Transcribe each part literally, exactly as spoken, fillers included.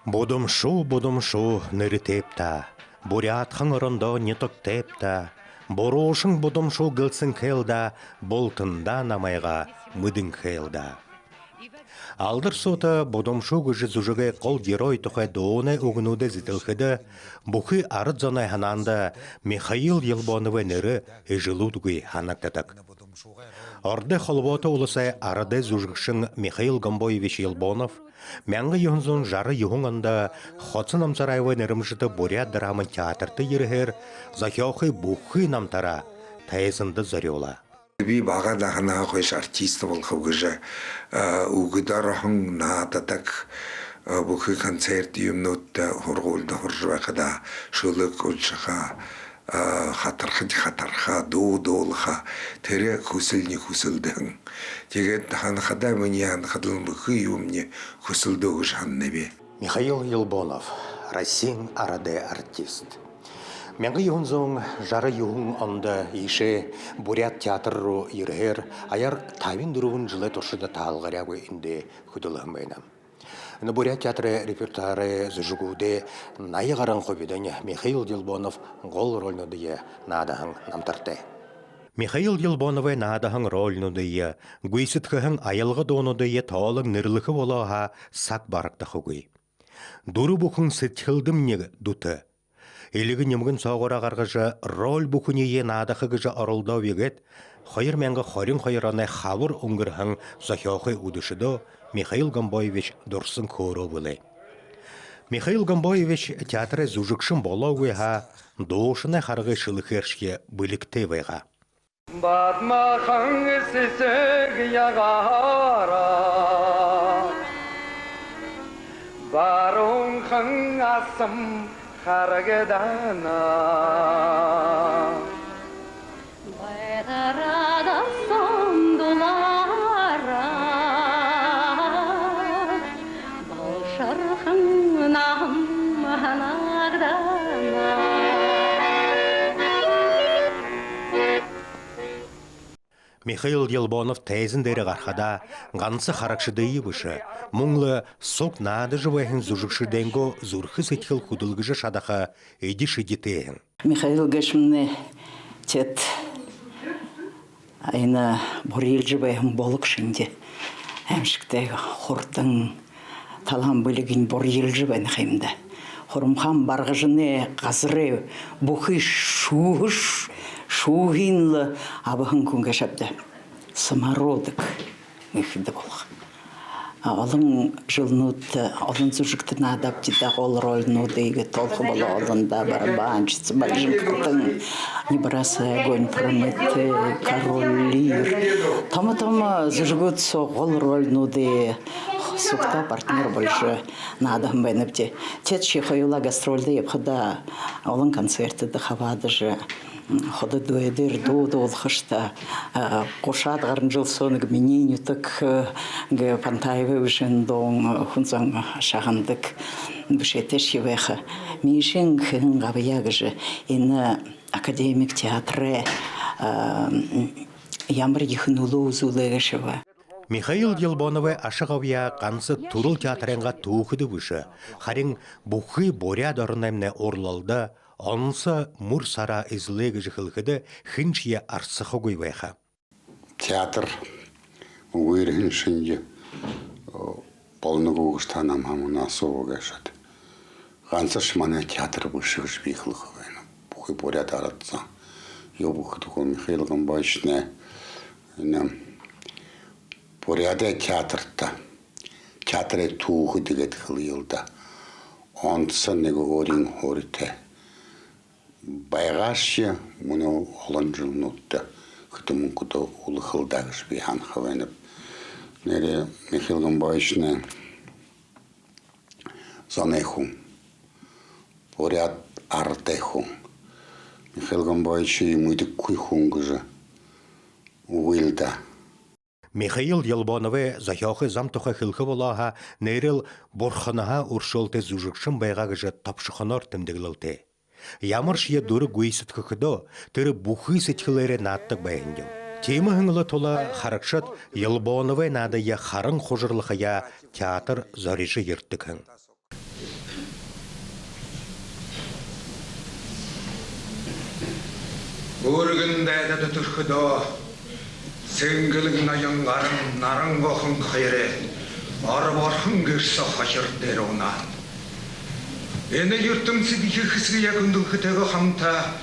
Будамшуу, Будамшуу, нэрэтэйб даа, буряадхан орондоо нютагтайб даа, буруушан Будамшуу гэлсэнхэйл даа, бултандаа намайгаа мэдэнхэйл даа. Алдар суута Будамшуу гэжэ зүжэгэй гол герой тухай дуунай үгэнүүдые зэдэлхэдэ, бүхы арад зоной һанаанда Михаил Елбоновой нэрэ эжэлүүдгүй һанагдадаг. Ородой Холбоото Уласай арадай зүжэгшэн Михаил Гомбоевич Елбонов мянга юһэн зуун жаран юһэн ондо Хоца Намсараевай нэрэмжэтэ Буряад драмын театрта ерэһээр зохёохы бүхы намтараа тайзанда зорюулаа. Би бага наһанһаа хойшо артист болохоб гэжэ, а, үгэдэ ороһон, наададаг, а, бүхы концерт юумэнүүдтэ, һургуулида һуража байхадаа шүлэг уншаха, а, хатархада хатарха, дуу дуулаха, тэрэ хүсэлни хүсэлдэ һэн. Тиигээд һанахада, минии һанахадал, бүхы юумни хүсэлдөө гэжэ һананаб. Михаил Елбонов, Россиин арадай артист. Мянга юһэн зуун жаран юһэн ондо иишээ Буряад театр руу ерэһээр, аяар табин дүрбэн жэлэй туршада таалгаряагүй эндээ хүдэлһэн байна. Энэ Буряад театрай репертуарай зүжэгүүдэй наяа гаран хубидань Михаил Елбонов гол рольнуудые наадаһан намтартай. Михаил Елбоновой наадаһан рольнуудые, гүйсэдхэһэн аялга дуунуудые тоолон нэрлэхэ болоо һаа, саг барагдахагүй. Дүрэ бүхэн сэдьхэлдэмни дүтэ. Элигэн нимгэн соогуураа гаргажа, роль бүхэниие наадаха гэжэ оролдооб гээд, хоёр мянга хорин хоёр оной хабар үнгэрһэн зохёохы үдэшэдөө Михаил Гомбоевич дурсан хөөрөө бэлэй. Михаил Гомбоевич театрай зүжэгшэн болоогүй һаа, дуушанай харгы шэлэхээршье бэлигтэй байгаа. Бадмахан сэсэг ягаһаараа, баруунхан асам харагдана. Байдарада сондуулаараа, болошорхон наһан һанагдана. Михаил Елбонов тайзан дээрэ гарахадаа, ганса харагшадые бэшэ, мүн лэ суг наадажа байһан зүжэгшэдэйнгөө зүрхэ сэдьхэл хүдэлгэжэ шадаха эди шэдитэй һэн. Михаил гээшэмнай теэд энэ бурьялжа байһан болог шэнги аймшагтай хурдан, талаан бэлигынь бурьялжа байна ха юм даа. Хурамхаан Баргажанай газарай бүхы шүүһэ, шүүһыень лэ абаһан хүн гээшэ ааб даа. Самородок гэхэдэ болохо. А, олон жэлнүүдтэ, олон зүжэгтэ наадаабди даа, гол рольнуудые иигээд тоолохо болоо, олон даа: «Барабанщица», «Бальжингтон», «Не бросай огонь, Прометей», «Король Лир». Томо-томо зүжэгүүд соо гол рольнуудые сугтаа партнёр боложо наадаһан байнабди. Теэдшье хоюулаа гастрольдо ябахадаа, олон концертдэ хабаадажа, ходо дуэдээр дуу дуулаха ш даа. А, гушаад гаран жэл соо нэгэ «Минии нютаг», э, гэ-, Пантаевай бэшэһэн дуун, э, хүн зон шагнадаг бэшээтэйшье байха. Мишын хэһэн габьяа гэжэ энэ академик театрай, э, м, ямар ехэ нүлөө үзүүлээ гээшэб. Михаил Елбоновой аша габьяа ганса түрэл театрайнгаа түүхэдэ бэшэ, харин бүхы Буряад ороноймнай урлалда онсо мүр сараа эзэлээ гэжэ хэлэхэдэ, хэншье арсахагүй байха. Театр үгырһэн шэнги, э, болоно гү гэжэ та намһаа мүнөө асууба гээшэт. Гансашье манай театр бэшэ гэжэ би хэлэхэ байнаб. Бүхы Буряад арад зон. Юуб гэхэдэ, Михаил Гомбоевичнай энэ Буряадай театрта, театрай түүхэдэ гээд хэлэел даа, онсо нэгэ өөрын һууритай байгаашье, мүнөө олон жэлнүүдтэ хэдэн мүнхэдөө үлэхэл даа гэжэ би һанаха байнаб. Нээрээ, Михаил Гомбоевичнай зоной хүн, буряад арадай хүн. Михаил Гомбоевичые мэдэхэгүй хүн гэжэ үгыл даа. Михаил Елбоновой зохёохы зам тухай хэлэхэ болоо һаа, нээрэл бурханһаа үршөөлтэй зүжэгшэн байгаа гэжэ тобшохоноор тэмдэглэлтэй. Ямаршье дүрэ гүйсэдхэхэдөө, тэрэ бүхы сэдьхэлээрээ наададаг байһан юм. Тиимэ һэн лэ тула харагшад Елбоновой наадые харан хужарлахаяа театр зорижо ерэдэг һэн. Үргэн дайдада түрэхэдөө Сэнгэлэг ноён гаран Наран Гохон хоёрой оро борхон гэрсэ хохир дээрэ унаа. Энэ юртэмсэ ехэ хэсэгые хүндэлхэтэйгөө хамта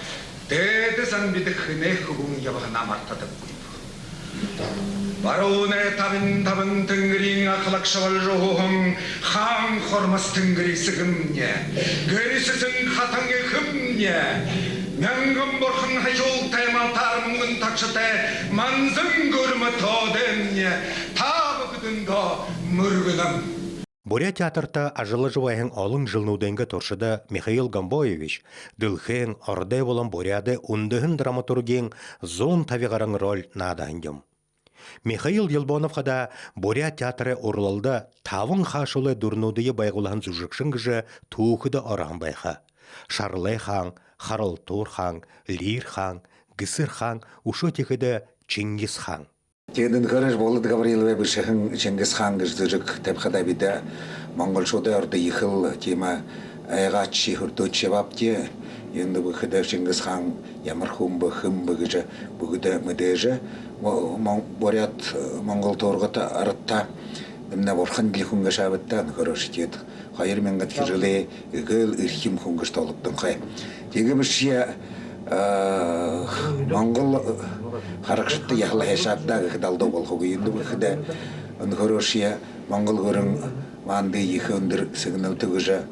дээдэ зам бидэ хэнэй хүбүүн ябаһанаа мартадаггүй. Баруунай табин табан тэнгэриин ахалагша болжо уһан хаан Хормос тэнгэри эсэгэмни, гэрсэһэн хатан эхэмни, мянган бурхан хажуул таймалтаар мүнгэн тагшатай манзан гүрмэ тоодоймни, та бүгэдэндөө мүргэнэм. Буряад театрта ажаллажа байһан олон жэлнүүдэйнгээ туршада Михаил Гомбоевич дэлхэйн, ородой болон буряадай үндэһэн драматургиин зуун таби гаран роль наадаһан юм. Михаил Елбонов хадаа буряад театрай уралалда табан хаашуулай дүрэнүүдые байгуулһан зүжэгшэн гэжэ түүхэдэ ороһон байха. Шарлай хаан, Харалтуур хаан, Лир хаан, Гэсэр хаан, үшөө тиихэдэ Чингис хаан. Тиигээд Үнхэрөөш Болот Гавриловай бэшэһэн Чингис хаан гэжэ зүжэг табихадаа, бидэ монголшуудай ородо ехэл тиимэ айгаашье, хүрдөөшье ябаабди. Юундэб гэхэдэ, Чингис хаан ямар хүн бэ, хэн бэ гэжэ бүгэдэ мэдээжэ. Мо-, мон-, буряад, монгол туургата, арадта. Тиимэ бурхан лэ хүн гээшэ ааб даа Үнхэрөөш. Тиигээд хоёр мянгадахи жэлэй эгээл эрхим хүн гэжэ тоологдонхой. Тиигэбэшье, э, монгол харагшадта яһала һайшааб даа гэхэдэ алдуу болохогүй. Юундэб гэхэдэ, Үнхэрөөшье монгол гүрэн манда ехэ үндэр сэгнэлтэ үгэжэ,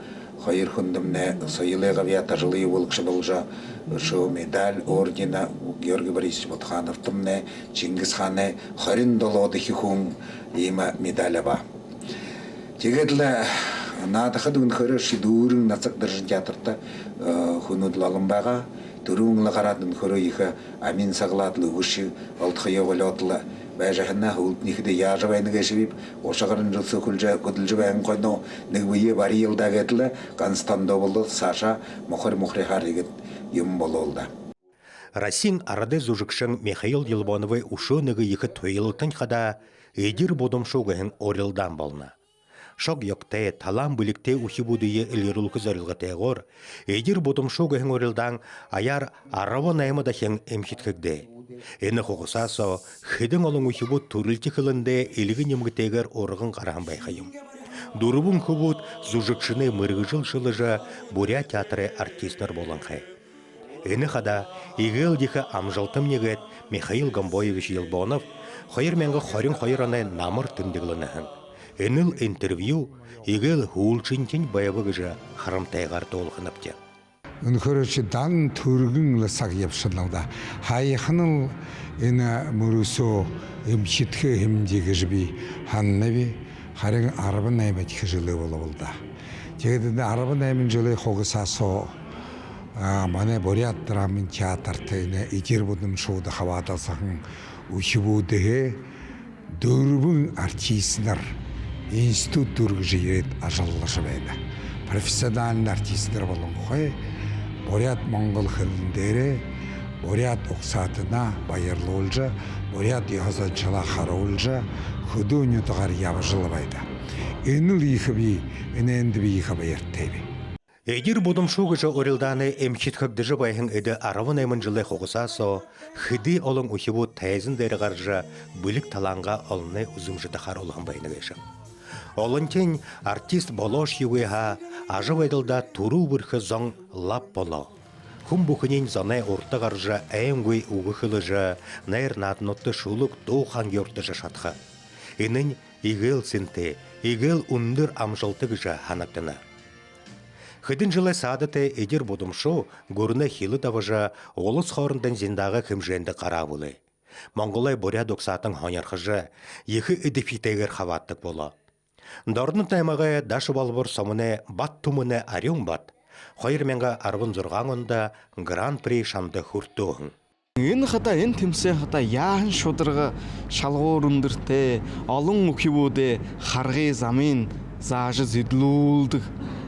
хоёр хүндэмнай соёлой габьяата ажал ябуулагша болжо, үшөө медаль, ордена, Георгий Борисович Бодхановтамнай, Чингис хаанай хорин долоодохи хүн иимэ медаль абаа. Тиигээд лэ наадахада Үнхэрөөшье дүүрэн Нацагдержан театрта, э, хүнүүд лэ олон байгаа. Түрүүн лэ гараад, Үнхэрөө ехэ амин саглаад лэ, үгэшье олдохоёо болёод лэ байжа һанаһан. Һүүлдэнь иихэдээ яажа байна гээшэбиб, гуша гаран жэл соо хүдэлжэ, хүдэлжэ байһан хойноо нэгэ бэеэ бариял даа гээд лэ, гансата ондоо болоод, саашаа мухари мухарихаар иигээд юумэн болоол даа. Россиин арадай зүжэгшэн Михаил Елбоновой үшөө нэгэ ехэ туйлалтань хадаа «Эдир Будамшуу» гэһэн урилдаан болоно. Шог ёгтой, талаан бэлигтэй үхибүүдые элирүүлхэ зорилготойгоор «Эдир Будамшуу» гэһэн урилдаан аяар арбан наймадахин эмхидхэгдээ. Энэ хугасаа соо хэдэн олон үхибүүд түрэлхи хэлэндээ элигэн эмгэтэйгээр урган гараһан байха юм. Дүрбэн хүбүүд зүжэгшэнэй мэргэжэл шэлэжэ, буряад театрай артистнар болонхой. Энэ хадаа эгээл ехэ амжалтамни гээд Михаил Гомбоевич Елбонов хоёр мянга хорин хоёр оной намар тэмдэглэнэ һэн. Энэл интервью эгээл һүүлшынхинь байба гэжэ харамтайгаар дуулаханабди. Үнхэрөөшье дан түргэн лэ саг ябашана лэ даа. Һаяханал энэ мүрысөө эмхидхээ һэмди гэжэ би һананаб. Харин арбан наймадахи жэлээ болобол даа. Тиигээд энэ арбан найман жэлэй хугасаа соо, а, манай Буряад драмын театрта энэ «Эдир Будамшууда» хабаадалсаһан үхибүүдһээ дүрбэн артистнар институт дүүргэжэ ерээд ажаллажа байна. Профессиональна артистнар болонхой, буряад-монгол хэлэн дээрээ буряад угсаатанаа баярлуулжа, буряад ёһо заншалаа харуулжа, хүдөө нютагаар ябажал байна. Энэл ехэ би, энээндэ би ехэ баяртайб. «Эдир Будамшуу» гэжэ урилдаанай эмхидхэгдэжэ байһан эдэ арбан найман жэлэй хугасаа соо хэды олон үхибүүд тайзан дээрэ гаража, бэлиг талаангаа олоной үзэмжэдэ харуулһан байна гээшэ. Олонхинь артист болоошьегүй һаа, ажабайдалдаа түрүү бэрхэ зон лаб болоо. Хүн бүхэниинь зоной урда гаража, айнгүй үгэ хэлэжэ, найр наадануудта шүлэг, дуу, ханги уртажа шадаха. Энэнь эгээл сэнтэй, эгээл үндэр амжалта гэжэ һанагдана. Хэдэн жэлэй саада тээ «Эдир Будамшуу» гүрэнэй хилэ дабажа, улас хоорондын зиндаагаа хэмжээндэ гараа бэлэй. Монголой буряад угсаатан һонирхожо, ехэ эдэбхитэйгээр хабаададаг болоо. Дорнод аймагай Даша-Балбар сомоной Бат-Түмэнэй Арюун Бат хоёр мянга арбан зургаан ондо Гран-при шанда хүртөөһэн. Энэ хадаа, энэ тэмсээн хадаа яаһан шударга, шалгуур үндэртэй, олон үхибүүдэй харгы замые заажа зэдэлүүлдэг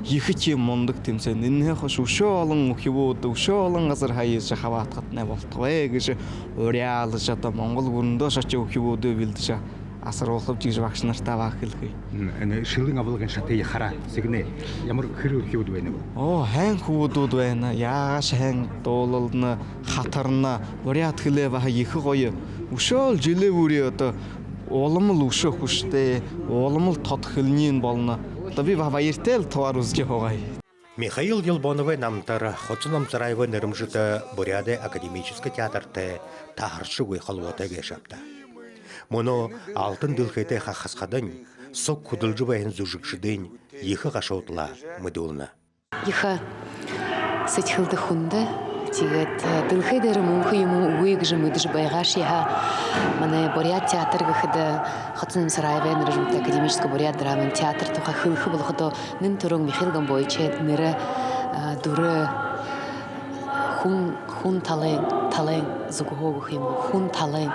ехэ тиимэ мундаг тэмсээн. Энээнһээ хойшо үшөө олон үхибүүдые үшөө олон газарһаа ерэжэ хабаадахатнай болтогой гэжэ уряалжа, одоо Монгол гүрэндөө ошожо үхибүүдые бэлдэжэ асаруулхаб гэжэ багшанартаа баһа хэлэхэб. М, энэ шэлэн абалгын шатые хараа, сэгнээ. Ямар, хэр үхибүүд байнаб? Оо, һайн хүбүүд байна. Яагаашье һайн дуулалдана, хатарна. Буряад хэлээ баһа ехэ гоё. Үшөөл жэлэй бүри одоо улам л үшөө хүсэтэй, улам л тодо хэлэниинь болоно. Одоо би баһа баяртайл товар үзэжэ һуугааб. Михаил Елбоновой намтар Хоца Намсараевай нэрэмжэтэ Буряадай академическэ театртай таһаршагүй холбоотой гээшэ ааб даа. Мүнөө алтан дэлхэйтэй хахасахадань суг хүдэлжэ байһан зүжэгшэдынь ехэ гашуудалаа мэдүүлнэ. Ехэ сэдьхэлдэ хүндэ. Тиигээд, э, дэлхэй дээрэ мүнхэ юумэн үгы гэжэ мэдэжэ байгаашье һаа, манай буряад театр гэхэдэ, Хоца Намсараевай нэрэмжэтэ академическэ буряад драмын театр тухай хэлэхэ болоходоо, нэн түрүүн Михаил Гомбоевичай нэрэ, э, дүрэ, хүн, хүн талын, талын зүгһөө гэхэ юм гү, хүн талын.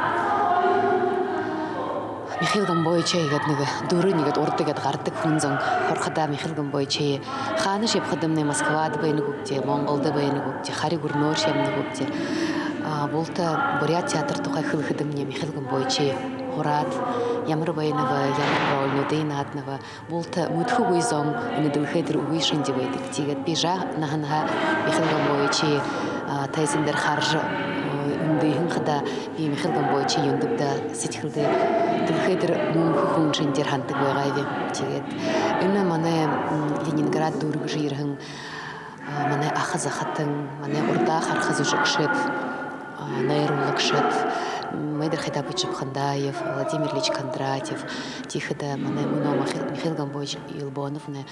Михаил Гомбоевичай гээд нэгэ дүрэ, нэгэд урда гээд гарадаг хүн зон һурахадаа, Михаил Гомбоевичай хаанашье ябахадамнай, Москвада байна гүбди, Монголдо байна гүбди, хари гүрэнөөршье ябана гүбди, а, булта буряад театр тухай хэлэхэдэмнай, Михаил Гомбоевичай һураад, ямар байнаб, ямар рольнуудые нааданаб, булта мэдэхэгүй зон энэ дэлхэй дээрэ үгы шэнги байдаг. Тиигээд би жаа наһанһаа Михаил Гомбоевичые, а, тайзан дээрэ хаража, э, үндыһэн хадаа, би Михаил Гомбоевичые юундэб даа сэдьхэлдээ дэлхэй дээрэ мүнхэ хүн шэнгеэр һанадаг байгааб. Тиигээд энэ манай, м, Ленинград дүүргэжэ ерэһэн, а, манай аха захатан, манай урдаа хараха зүжэгшэд, а, найруулагшад, м, Майдар Хайдапович Жапхандаев, Владимир Ильич Кондратьев, тиихэдэ манай мүнөө Михаил, Михаил Гомбоевич Елбоновнай,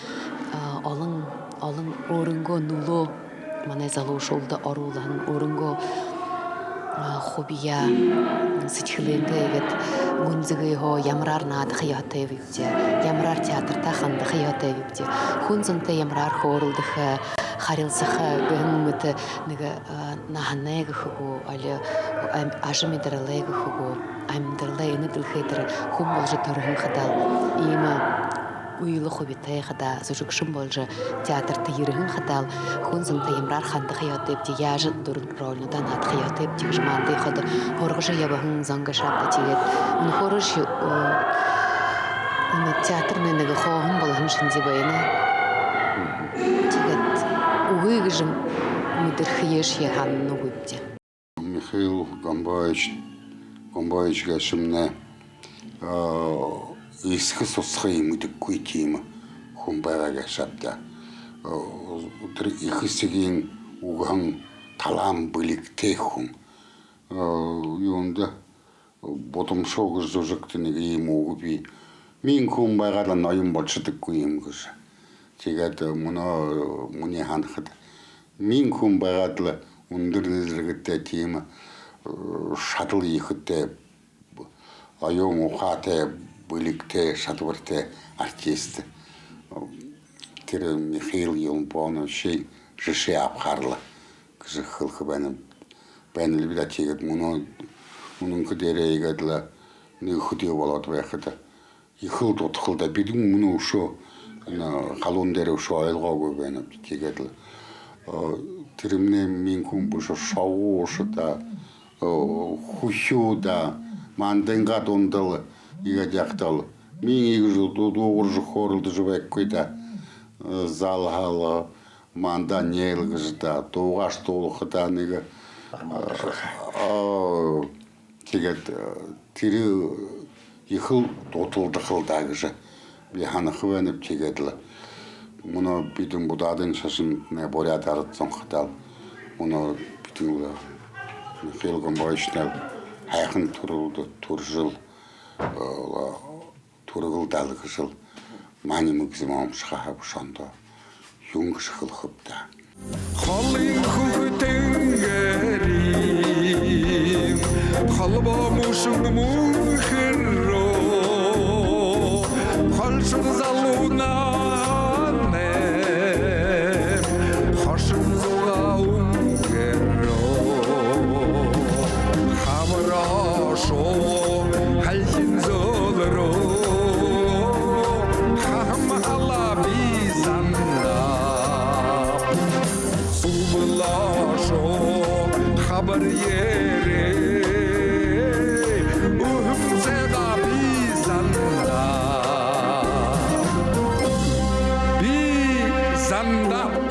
а, олон, олон өөрынгөө нүлөө манай залуушуулда оруулһан, өөрынгөө, а, хубияа, м, сэдьхэлэйнгээ иигээд гүнзэгыһөө ямараар наадаха ёһотойбибди, ямараар театртаа хандаха ёһотойбибди, хүн зонтой ямараар хөөрэлдэхэ, харилсаха гэһэн мэтэ нэгэ, а, наһанай гэхэ гү, али ам-, ажамидаралай гэхэ гү, амидаралай, энэ дэлхэй дээрэ хүн боложо түрэһэн хадаал, иимэ үйлэ хубитай хадаа, зүжэгшэн боложо театрта ерэһэн хадаал, хүн зонтой ямараар хандаха ёһотойбди, яажа дүрэ рольнуудаа наадаха ёһотойбди гэжэ манда ходо һургажа ябаһан зон гээшэ ааб даа. Тиигээд үнэхөөрөөшье, э, энэ театрнай нэгэ хооһон болоһон шэнги байна. Тиигээд үгы гэжэ мэдэрхыешье һананагүйбди. Михаил Гомбоевич, Гомбоевич гээшэмнай, а, эсэхэ сусахые мэдэхэгүй тиимэ хүн байгаа гээшэ ааб даа. А, тэрэ эхэ эсэгынь үгэһэн талаан бэлигтэй хүн. А, юундэ, «Будамшуу» гэжэ зүжэгтэ нэгэ иимэ үгэ бии: «Миин хүн байгаад лэ ноён болошодоггүй юм» гэжэ. Тиигээд мүнөө, минии һанахада, миин хүн байгаад лэ үндэр нэргэтэй, тиимэ, э, шадал ехэтэй, оюун ухаатай, бэлигтэй, шадабартай артист. Тэрэ Михаил Елбоновичай жэшээ абахаар лэ гэжэ хэлэхэ байнаб, байнал би даа. Тиигээд мүнөө үнэнхэ дээрээ иигээд лэ нэгэ хэды болоод байхада, ехэл дутахал даа. Бидэ мүнөө үшөө энэ халуун дээрэ үшөө ойлгоогүй байнабди. Тиигээд лэ, э, тэрэмнай миин хүн бэшэ, шогууша даа, э, хүхюу даа, мандынгаа дундал иигээд ябахадал, миин иигэжэ дуу-, дуугаржа хөөрэлдэжэ байхагүй даа. Э, залһал, манда нээлгэжэ даа, дуугааш дуулахадаа нэгэ, аа, тиигээд, э, тэрэ ехэл дуталдахал даа гэжэ би һанаха байнаб. Тиигээд лэ мүнөө бидэ будаадын шажаннай, буряад арад зон хадаал, мүнөө бидэ лэ Михаил Гомбоевичнай һайхан түрэлдэ түрэжэл, э, түрэгэл даа гэжэл, маани мэгзэм омшохо һаа бэшэ ондоо юун гэжэ хэлэхэб даа. Холын хүхэ тэнгэриин холбоо мүшэн мүнхэр руу, холшор залуунай хошон зугаа үнгэр руу, хабар ошоо халхин зөөлэ руу, хахам алаа би сандаа. Үбэл ошоо хабар ерээ, үһэм сайгаа би сандаа. М, да.